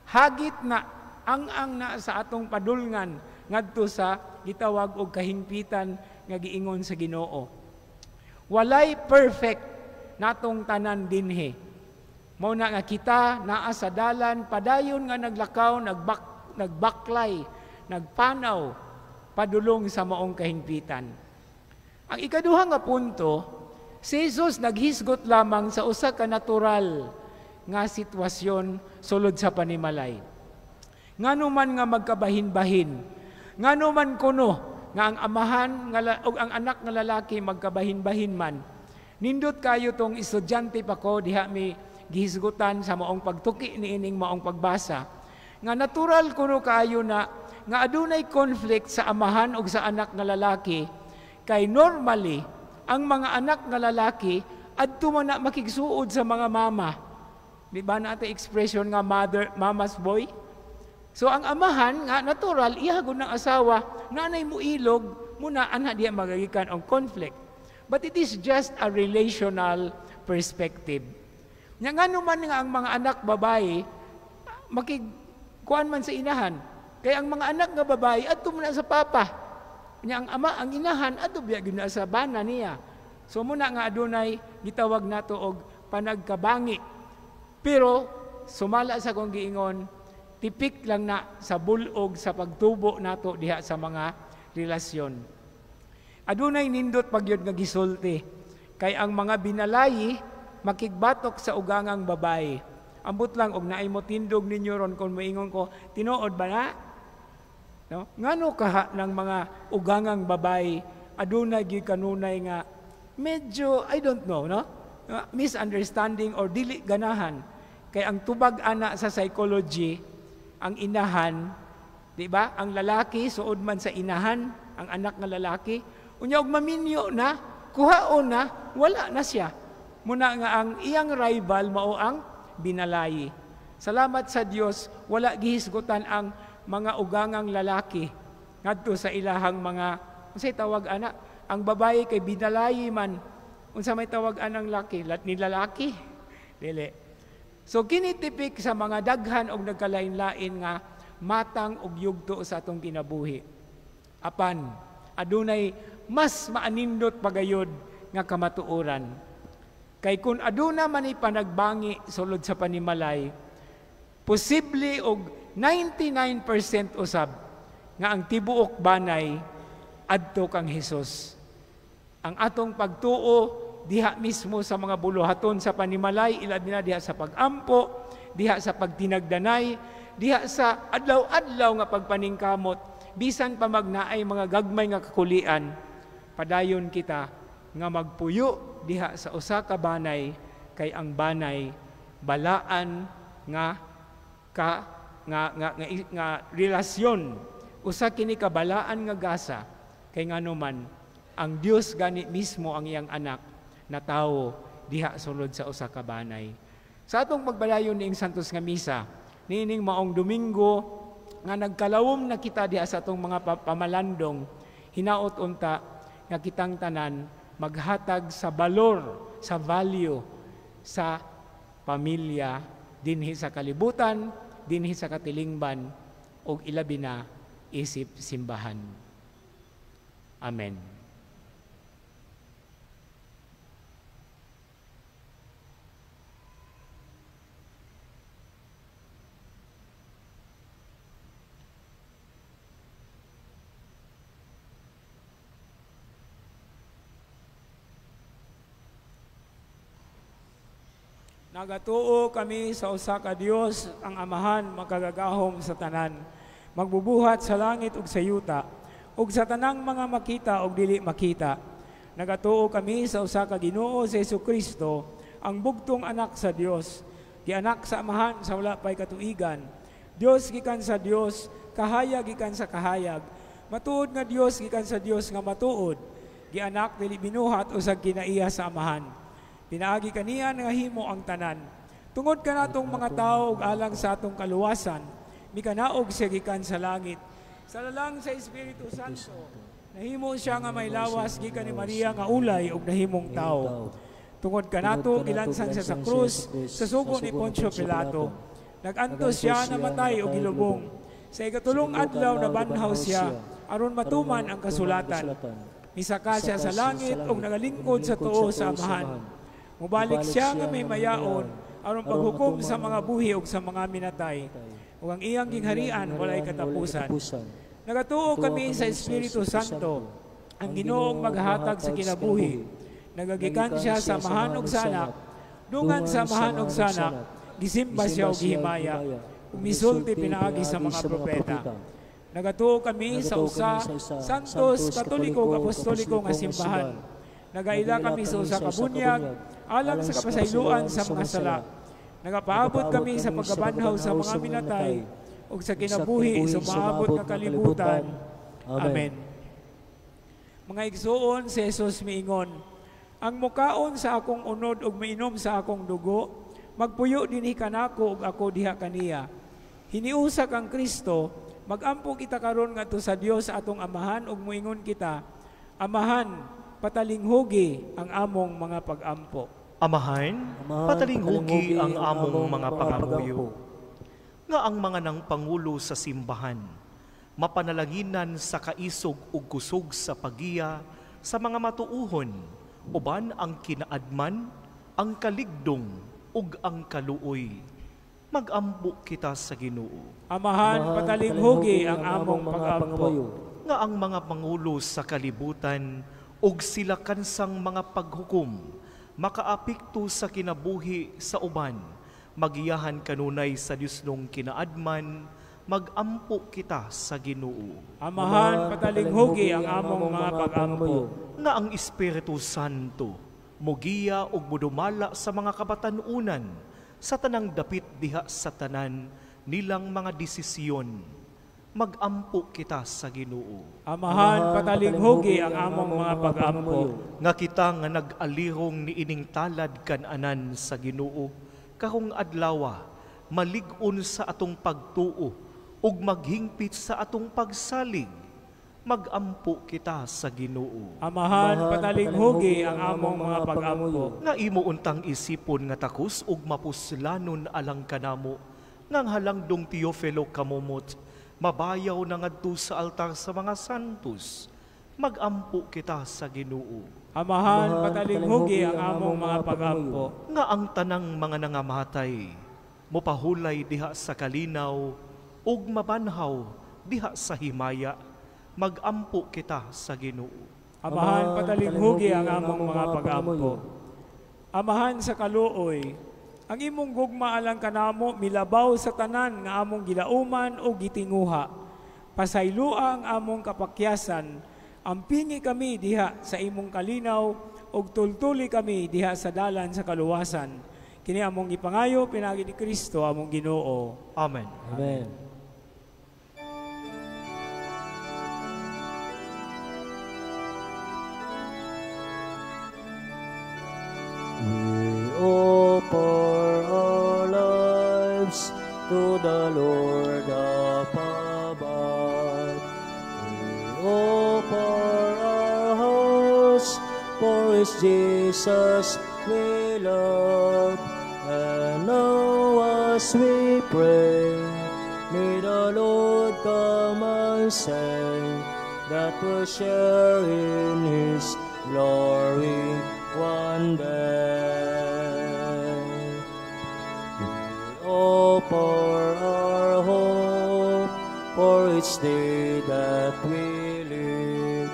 hagit na, ang na sa atong padulngan ngadto sa gitawag og kahingpitan nga giingon sa Ginoo. Walay perfect natong tanan dinhi. Mao na nga kita naa sa dalan padayon nga naglakaw, nagbaklay, nagpanaw padulong sa maong kahingpitan. Ang ikaduha nga punto, si Jesus naghisgot lamang sa usa ka natural nga sitwasyon sulod sa panimalay. Ngano man nga magkabahin-bahin, ngano man kuno nga ang amahan nga og ang anak nga lalaki magkabahin-bahin man. Nindot kayo tong estudyante pa ko diha mi gihisgutan sa maong pagtuki niining maong pagbasa nga natural kuno kaayo na nga adunay conflict sa amahan og sa anak nga lalaki, kay normally ang mga anak nga lalaki adto man na makigsuod sa mga mama. Di ba na ate expression nga mother, mama's boy? So ang amahan nga natural iya gud ng asawa, nanay mo ilog muna ana diya magagikan ang conflict. But it is just a relational perspective. Nya ngano man nga ang mga anak babae makigkuan man sa inahan, kay ang mga anak nga babae adto man sa papa. Nya ang ama ang inahan adto biya gyud na sa bana niya. So muna nga adunay gitawag nato og panagkabangi. Pero sumala sa kong giingon, tipik lang na sa bulog sa pagtubo nato diha sa mga relasyon. Adunay nindot pagyud nga gisulti kay ang mga binalayi makigbatok sa ugangang babae. Ambot lang og naay mo tindog ninyo ron kung moingon ko, tinuod ba na? No? Ngano kaha ng mga ugangang babae adunay gyud kanunay nga medyo, I don't know, no? Misunderstanding or dili ganahan. Kay ang tubag ana sa psychology, ang inahan, di ba? Ang lalaki suod man sa inahan, ang anak nga lalaki. Unya og maminyo na, kuhaon na, wala na siya. Muna nga ang iyang rival mao ang binalayi. Salamat sa Dios, wala gihisgutan ang mga ugangang lalaki ngadto sa ilahang mga, unsay tawag ana? Ang babae kay binalayi man. Unsa may tawag anang laki? Nilalaki? Dili. So kini tipik sa mga daghan og nagkalain-lain nga matang og yugto sa atong kinabuhi. Apan adunay mas maanindot pagayod nga kamatuoran. Kay kun aduna man panagbangi sulod sa panimalay, posible og 99% usab nga ang tibuok banay adto kang Hesus. Ang atong pagtuo diha mismo sa mga buluhaton sa panimalay, ilabi na diha sa pagampo, diha sa pagtinagdanay, diha sa adlaw-adlaw nga pagpaningkamot, bisan pa magnaay mga gagmay nga kakulian, padayon kita nga magpuyo diha sa usa ka banay, kay ang banay balaan nga ka nga nga nga, nga relasyon, usa kini ka balaan nga gasa, kay nganuman ang Dios gani mismo ang iyang anak na tawo diha sulod sa usa ka banay. Sa atong pagbalayon niing Santos nga Misa, niining maong Domingo nga nagkalawom na kita diha sa atong mga pamalandong, hinaot unta nga kitang tanan maghatag sa balor, sa value sa pamilya dinhi sa kalibutan, dinhi sa katilingban, ug ilabi na isip simbahan. Amen. Nagatuo kami sa usa ka Dios, ang Amahan makagagahom sa tanan, magbubuhat sa langit ug sa yuta, ug sa tanang mga makita ug dili makita. Nagatuo kami sa usa ka Ginoo sa Hesukristo, ang bugtong anak sa Dios, gianak sa Amahan sa wala pay katuigan. Dios gikan sa Dios, kahayag gikan sa kahayag, matuod nga Dios gikan sa Dios nga matuod, gianak dili binuhat usag kinaiya sa Amahan. Pinaagi kaniya nga himo ang tanan. Tungod kanatong mga tao ug alang sa atong kaluwasan, mikanaog siya gikan sa langit. Sa lalang sa Espiritu Santo, nahimo siya nga may lawas gikan ni Maria nga ulay ug nahimong tao. Tungod kanato gilansan siya sa krus sa sugo ni Poncio Pilato. Nag-antos siya namatay ug gilubong. Sa ikatulong adlaw nabanhaw siya aron matuman ang kasulatan. Misaka siya sa langit ug nagalingkod sa tuo sa Amahan. Mubalik siya nga may mayaon aron paghukom sa mga buhi ug sa mga minatay. Ug ang iyang gingharian walay katapusan. Nagatuo kami sa Espiritu Santo, ang Ginoong maghatag sa kinabuhi. Nagagikan siya sa Amahan ug sa Anak, dungan sa Amahan ug sa Anak, gisimba siya ug gihimaya, ug misulti pinaagi sa mga propeta. Nagatuo kami sa usa Santos, Katoliko ug Apostoliko nga simbahan. Nagaila kami sa usa ka bunyag alang sa kapasayloan sa mga sala. Nagapaabot kami sa pagkabanhaw sa mga minatay ug sa kinabuhi sa maabot nga kalibutan. Amen. Mga igsuon, si Jesus miingon, ang mukaon sa akong unod ug mainom sa akong dugo, magpuyo dinhi kanako ug ako diha kaniya. Hiniusak ang Kristo, magampo kita karon ngadto sa Dios atong Amahan ug moingon kita, Amahan, patalinghugi ang among mga pagampo. Amahan, patalinghugi ang among mga pangamuyo. Nga ang mga nang pangulo sa simbahan, mapanalanginan sa kaisog ug kusog sa pagiya sa mga matuuhon, uban ang kinaadman, ang kaligdong, ug ang kaluoy. Magampo kita sa Ginoo. Amahan, patalinghugi ang among pagampo. Nga ang mga pangulo sa kalibutan ug sila kansang mga paghukom, makaapekto sa kinabuhi sa uban, Magiyahan kanunay sa Dios nung kinaadman, magampo kita sa Ginoo. Amahan, patalinghugi ang among mga pagampo. Nga ang Espiritu Santo mugiya ug mudumala sa mga kabatan-unan sa tanang dapit diha sa tanan nilang mga desisyon. Magampo kita sa Ginoo. Amahan, patalinghugi ang among mga pagampo. Nga kita nga nag-alirong niining talad kananan sa Ginoo karong adlawa, malig-on sa atong pagtuo ug maghingpit sa atong pagsalig. Magampo kita sa Ginoo. Amahan, patalinghugi ang among mga pagampo. Nga imo untang isipon nga takos ug mapuslanon alang kanamo, nga ang halangdong Teofilo kamumot, mabayaw na ngadto sa altar sa mga santos. Magampo kita sa Ginoo. Amahan, patalinghugi ang among mga pagampo. Nga ang tanang mga nangamatay mopahulay diha sa kalinaw ug mabanhaw diha sa himaya. Magampo kita sa Ginoo. Amahan, patalinghugi ang among mga pagampo. Amahan sa kaluoy, ang imong gugma alang kanamo milabaw sa tanan nga among gilauman o gitinguha. Pasayloa ang among kapakyasan, ampingi kami diha sa imong kalinaw ug tultuli kami diha sa dalan sa kaluwasan. Kini among gipangayo pinaagi ni Kristo among Ginoo. Amen. Amen. We offer our lives to the Lord up above. We offer our hearts, for it's Jesus we love. And now as we pray, may the Lord come and say that we'll share in His glory one day. We offer our hope, for it's day that we live.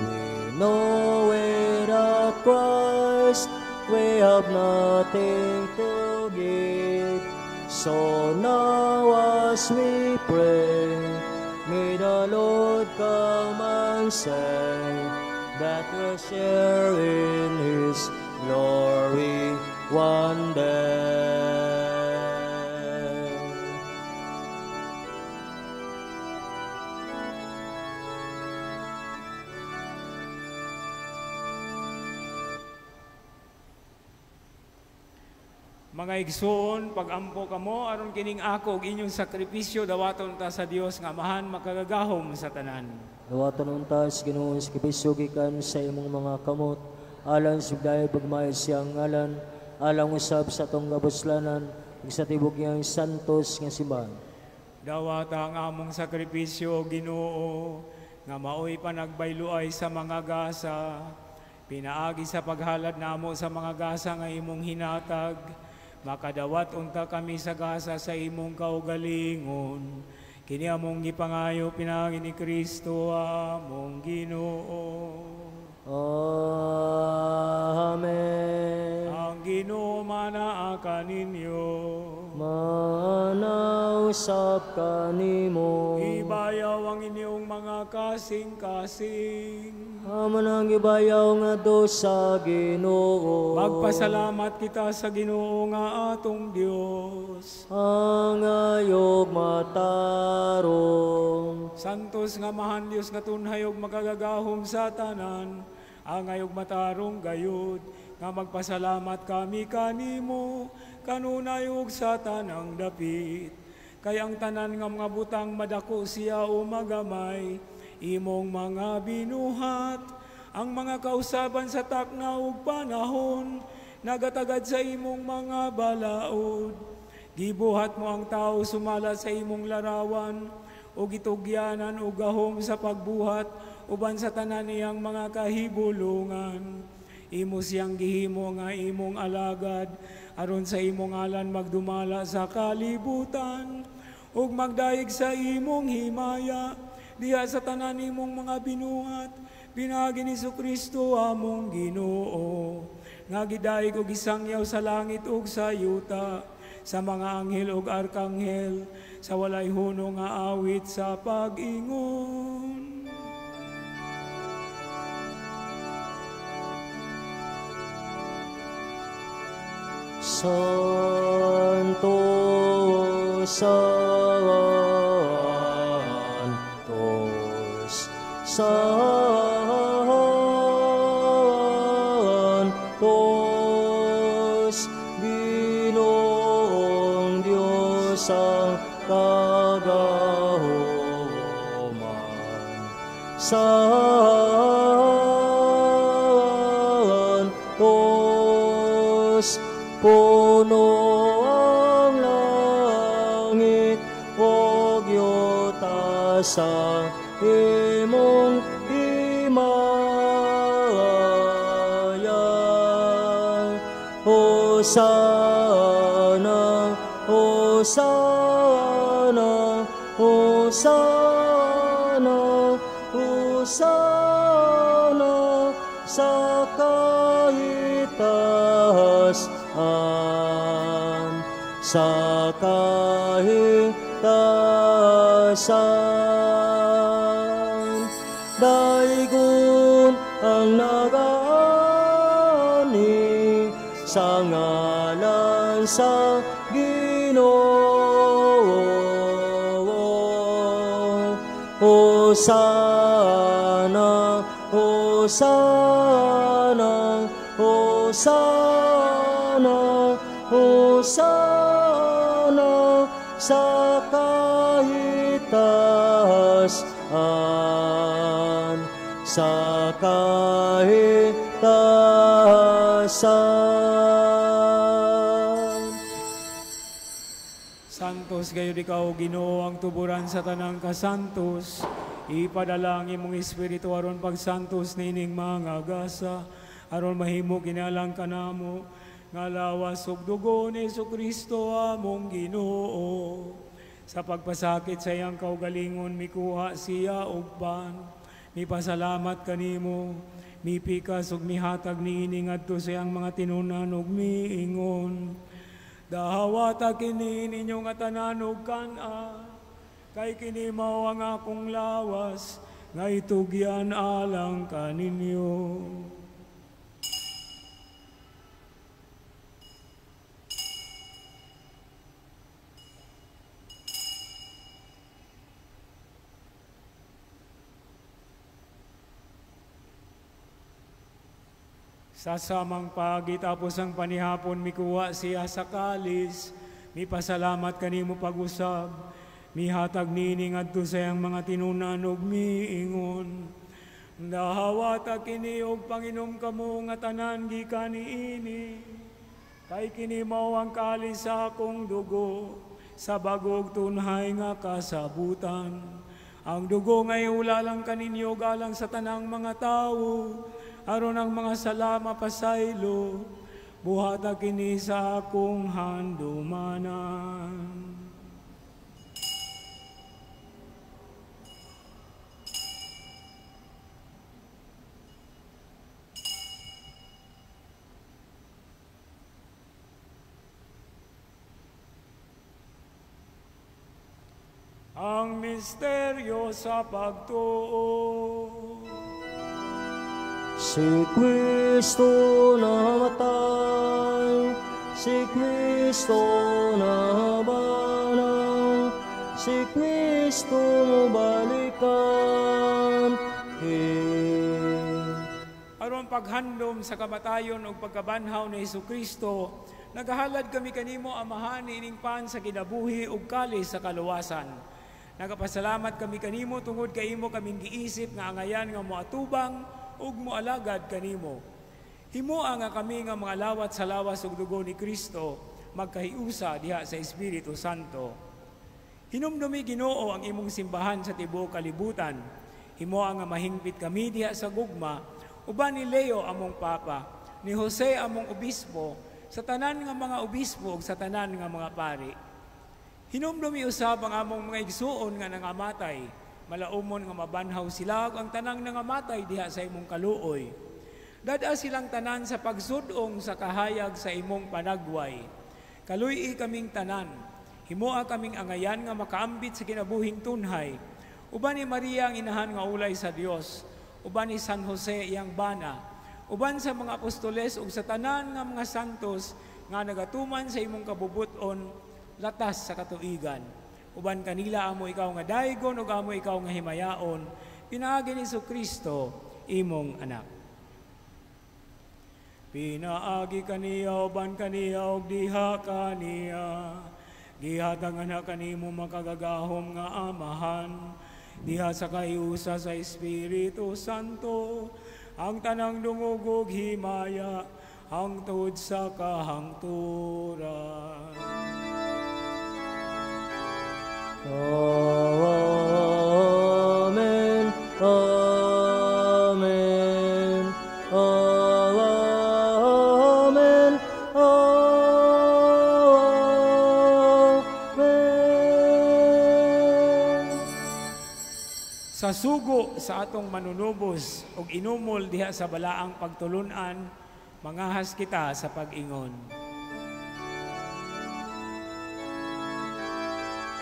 We know without Christ we have nothing to give. So now as we pray, may the Lord come and say that we'll share in His glory one day. Mga igsoon, pagampo kamo aron kining ako ug inyong sakripisyo dawaton ta sa Dios nga Amahan makagagahom sa tanan. Dawaton unta sa Ginoo sa sakripisyo gikan sa imong mga kamot, alang sa dayeg pagmaayo siyang ngalan, alang usab sa atong kapuslanan ug sa tibok niyang santos nga simbahan. Dawata ang among sakripisyo, Ginoo, nga maoy panagbayloay sa mga gasa, pinaagi sa paghalad namo sa mga gasa nga imong hinatag, makadawat unta kami sa gasa sa imong kaugalingon. Kini among gipangayo pinaagi ni Kristo among Ginoo. Amen. Ang Ginoo manaa kaninyo. Manausap kanimo. Ibayaw ang inyong mga kasing-kasing. Amo nang ibayaw ngadto sa Ginoo. Magpasalamat kita sa Ginoo nga atong Dios. Angayog matarong. Santos nga Amahan Dios nga tunhay ug makagagahom sa tanan, angayog matarong gayud nga magpasalamat kami kanimo kanunay ug sa tanang dapit. Kay ang tanan nga mga butang madako siya o magamay, imong mga binuhat, ang mga kausaban sa takna ug panahon, nagatagad sa imong mga balaod. Gibuhat mo ang tao sumala sa imong larawan, ug gitugyanan og gahom sa pagbuhat uban sa tanan niyang mga kahibulungan. Imo siyang gihimo nga imong alagad, aron sa imong ngalan magdumala sa kalibutan, ug magdayeg sa imong himaya, diha sa tanan nimong mga binuhat, pinaagi ni Kristo among Ginoo, nga gidayeg og gisangyaw sa langit ug sa yuta. sa mga anghel ug arkanghel sa walay hunong nga awit sa pag-ingon. Santo, Santos, Santos, Ginoong Diyos ang kagahuman. Santos, puno ang langit ug yuta sa imong himaya. Hosana, Hosana, Hosana, Hosana sa kahitasan, sa kahitasan. Daygon ang nagaani sa ngalan sa Ginoo. Hosana, Hosana, Hosana, Hosana sa kahitasan, sa kahitasan. Santos gayud ikaw Ginoo ang tuburan sa tanang kasantos. Ipadala ang imong espiritu aron pagsantos niining mga gasa, aron mahimo kinalang kanamo nga lawas ug dugo ni Hesukristo among Ginoo. Sa pagpasakit sa iyang kaugalingon mikuha siya og pan, mipasalamat kanimo, mipikas ug mihatag niini ngadto sa iyang mga tinunan ug miingon: Dahawata kini ninyo nga tanan ug kan-a, kay kini mao ang akong lawas nga itugyan alang kaninyo. Sa samang pagi tapos ang panihapon mikuha siya sa kalis, mipasalamat kanimo pag-usab, mihatag niini ngadto sa iyang mga tinunan ug miingon: Dahawata kini og panginom kamo nga tanan gikan niini, kay kini mao ang kalis sa akong dugo sa bagog tunhay nga kasabutan. Ang dugo nga iulalang kaninyo galang sa tanang mga tawo, aron ang mga sala mapasaylo. Buhata kini sa akong handumanan. Ang misteryo sa pagtuo. Si Kristo namatay, si Kristo nabanang, si Kristo mobalikan. Aron paghandom sa kamatayon ug pagkabanhaw ni Hesukristo, nagahalad kami kanimo Amahan ining pan sa kinabuhi ug kalis sa kaluwasan. Nagapasalamat kami kanimo tungod kay imo kaming giisip nga angayan nga moatubang ug moalagad kanimo. Himoa nga kami nga mga lawat sa lawas ug dugo ni Kristo magkahiusa diha sa Espiritu Santo. Hinumdumi Ginoo ang imong simbahan sa tibuok kalibutan. Himoa nga mahingpit kami diha sa gugma uban ni Leo among Papa, ni Jose among obispo, sa tanan nga mga obispo ug sa tanan nga mga pari. Hinumdumi usab ang among mga igsuon nga nangamatay, malaumon nga mabanhaw sila ug ang tanang nangamatay diha sa imong kaluoy. Dad-a silang tanan sa pagsudong sa kahayag sa imong panagway. Kaluy-i kaming tanan, himoa kaming angayan nga makaambit sa kinabuhing tunhay. Uban ni Maria ang inahan nga ulay sa Dios, uban ni San Jose iyang bana, uban sa mga apostoles ug sa tanan nga mga santos nga nagatuman sa imong kabubut-on latas sa katuigan. Uban kanila amo ikaw nga daygon ug amo ikaw nga himayaon, pinaagi ni Kristo imong anak. Pinaagi kaniya, uban kaniya, ug diha kaniya, gihatag na kanimo makagagahom nga Amahan, diha sa kaiusa sa Espiritu Santo, ang tanang dungog ug himaya, hangtod sa kahangturan. Amen. Amen. Amen. Amen. Sa sugo sa atong manunubos ug inumol diha sa balaang pagtulun-an, mangahas kita sa pag-ingon.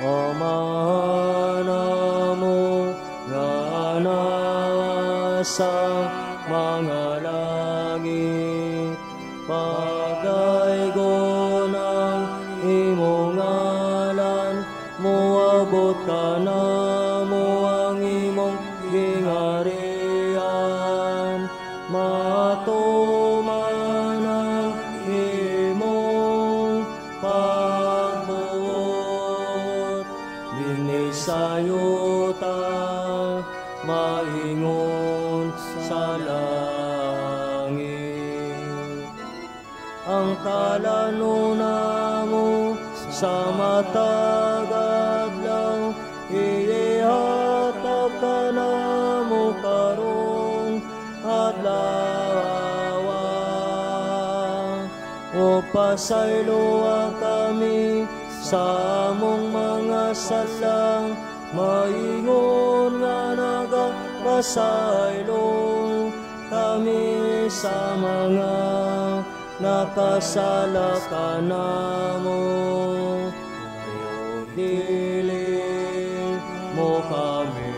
Amahan mo nga nasa mga langit, pagdaygon ang imong ngalan, moabot ka namo ang imong gingarian, matuman ang imong pagbuot, dinhi sa yuta maingon sa langit. Ang kalano namo sa matag adlaw, ihatag kanamo karong adlaw. O pasayloa kami sa among mga sala, maingon nga nagapasaylo kami sa mga nakasala kanamo. Dili mo kami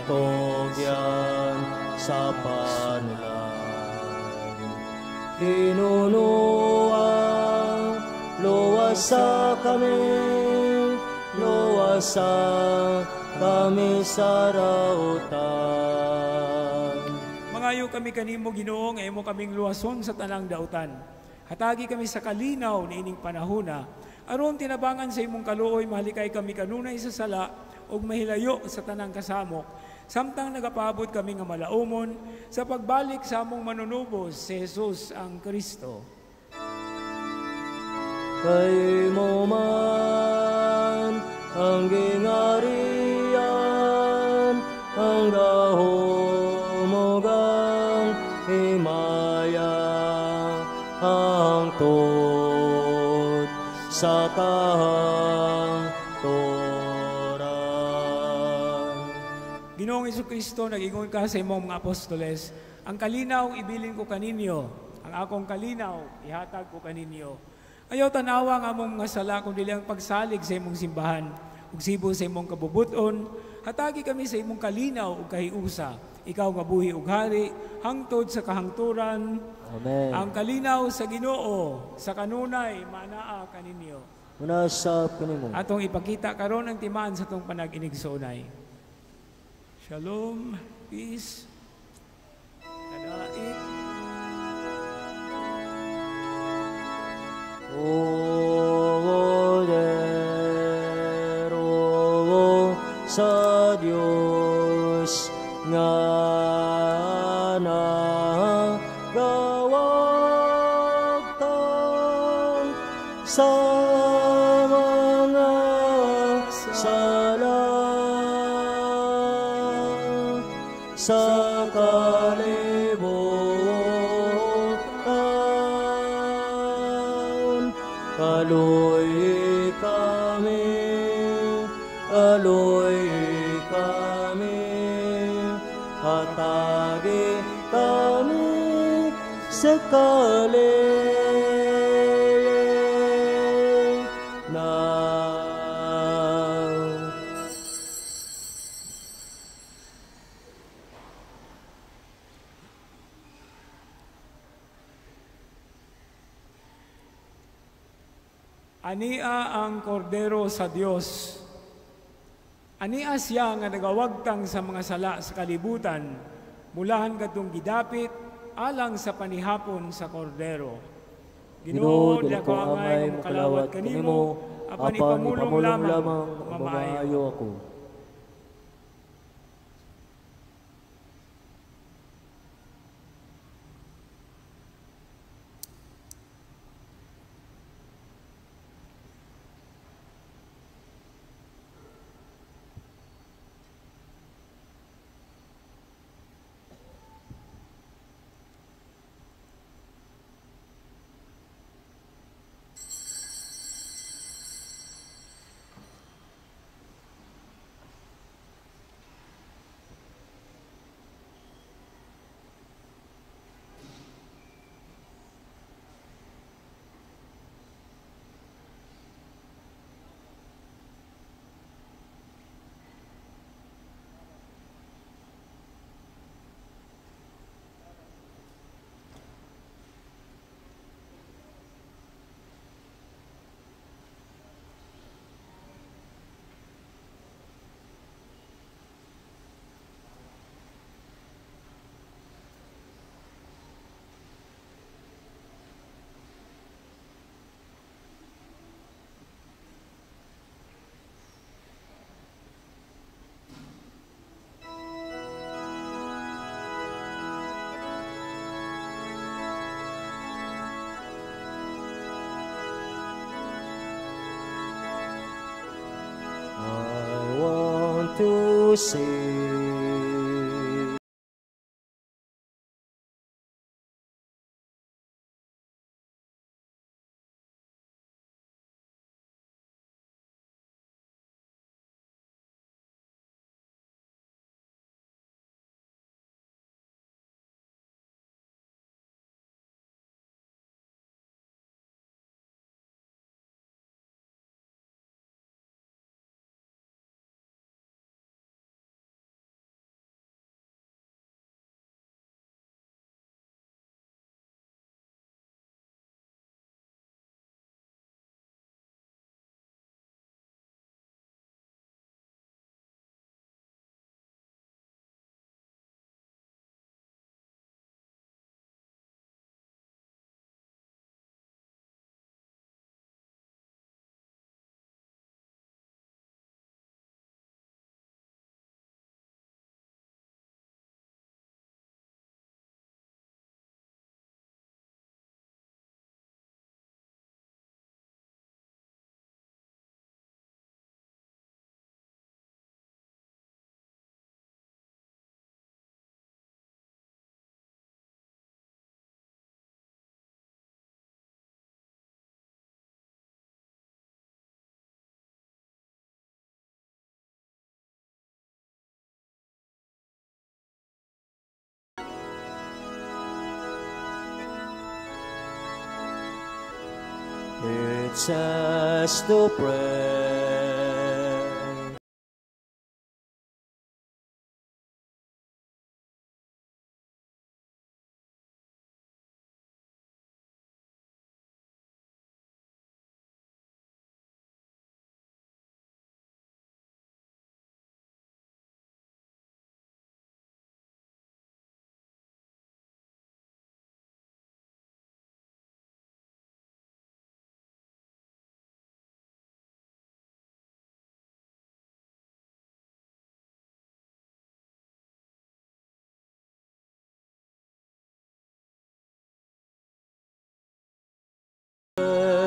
itugyan sa panulay. Hinunua, luwasa kami, luwasa kami sa rautan. Mangayo kami kanimo, Ginoo, nga imo kaming luwason sa tanang dautan. Hatagi kami sa kalinaw niining panahona, aron tinabangan sa imong kaluoy mahalikay kami kanunay sa sala ug mahilayo sa tanang kasamok, samtang nagapaabot kami nga malaumon sa pagbalik sa among manunubos si Jesus ang Kristo. Kay mo man ang gingarian, ang gahom ug ang himaya, hangtod sa kahangturan. Ginoong Jesucristo, nag-ingon ka sa imong mga apostoles, ang kalinaw ibilin ko kaninyo, ang akong kalinaw ihatag ko kaninyo. Ayaw tanawa ang among mga sala, kundi ang pagsalig sa imong simbahan, ug sibo sa imong kabubuton. Hatagi kami sa imong kalinaw ug kahiusa. Ikaw nga buhi ug hari, hangtod sa kahangturan. Amen. Ang kalinaw sa Ginoo sa kanunay manaa kaninyo. Una sa kanimo. Atong ipakita karon ang timaan sa atong panag-inigsoonay. Shalom, peace, kadait. O dero sa Dios nga nagawagtang sa mga sala sa kalibutan. Kaluy kami, kaluy kami, hatagi kami sa kalinaw. Ania ang kordero sa Dios. Ania siya nga nagawagtang sa mga sala sa kalibutan, mulahan kadtong gidapit alang sa panihapon sa kordero. Ginoo, dili ko angay makalawat kanimo, apan ipamulong lamang mamaayo ako. To see. It says to pray.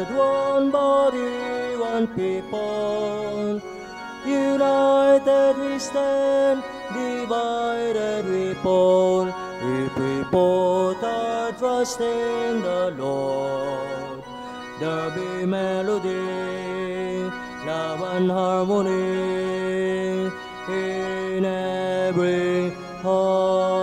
One body, one people, united we stand, divided we fall. If we put our trust in the Lord, there'll be melody, love and harmony in every heart.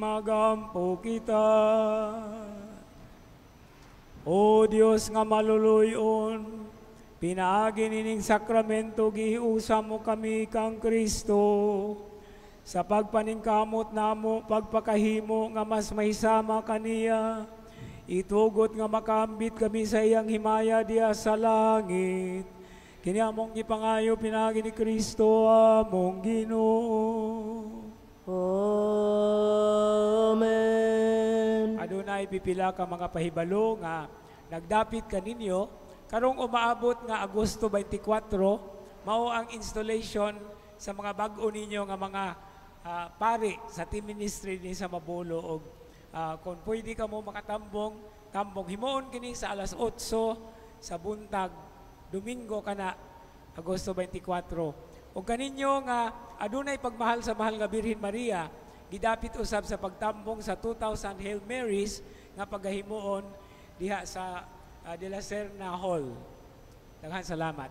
Magampo kita. O Dios nga maluluyon, pinaagi nining sakramento gihiusa mo kami kang Kristo. Sa pagpaningkamot namo, pagpakahimo nga mas mahisama kaniya, itugot nga makambit kami sa iyang himaya diya sa langit. Kini among gipangayo pinaagi ni Kristo among Ginoo. Amen. Adunay pipila ka mga pahibalo nga nagdapit kaninyo karong umaabot nga Agosto 24 mao ang installation sa mga bag-o ninyo nga mga pari sa team ministry ni sa Mabolo og kung pwede ka mo makatambong, tambong himuon kini sa alas 8 sa buntag Domingo kana Agosto 24. Og kaninyo nga adunay pagmahal sa mahal nga Birhen Maria, gidapit usab sa pagtambong sa 2,000 Hail Marys nga pagahimuon diha sa De La Serna Hall. Daghan salamat.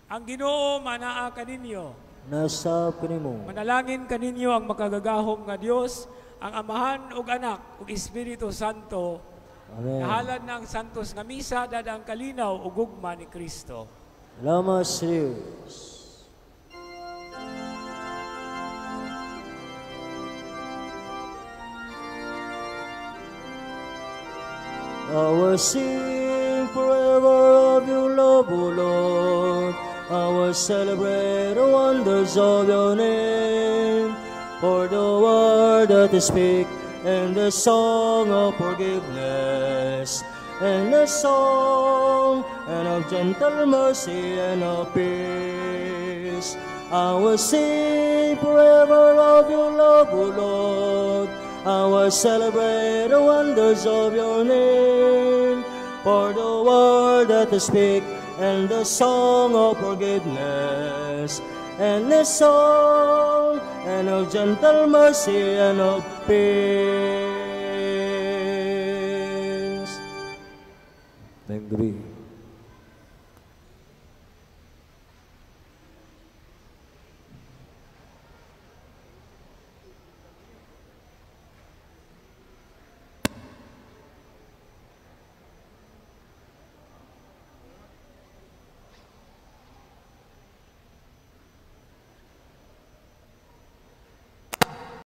Ang Ginoo manaa kaninyo. Nasab kanimo. Manalangin kaninyo ang makagagahom nga Dios, ang Amahan ug Anak ug Espiritu Santo. Amen. Nahalad na ang santos nga misa dada ang kalinaw ug gugma ni Kristo. Salamat sa Diyos. I will sing forever of your love, O Lord. I will celebrate the wonders of your name. For the word that you speak, and the song of forgiveness, and the song and of gentle mercy and of peace. I will sing forever of your love, O Lord. I will celebrate the wonders of your name. For the word that you speak, and the song of forgiveness, and the song and of gentle mercy and of peace. Ngayong gabi.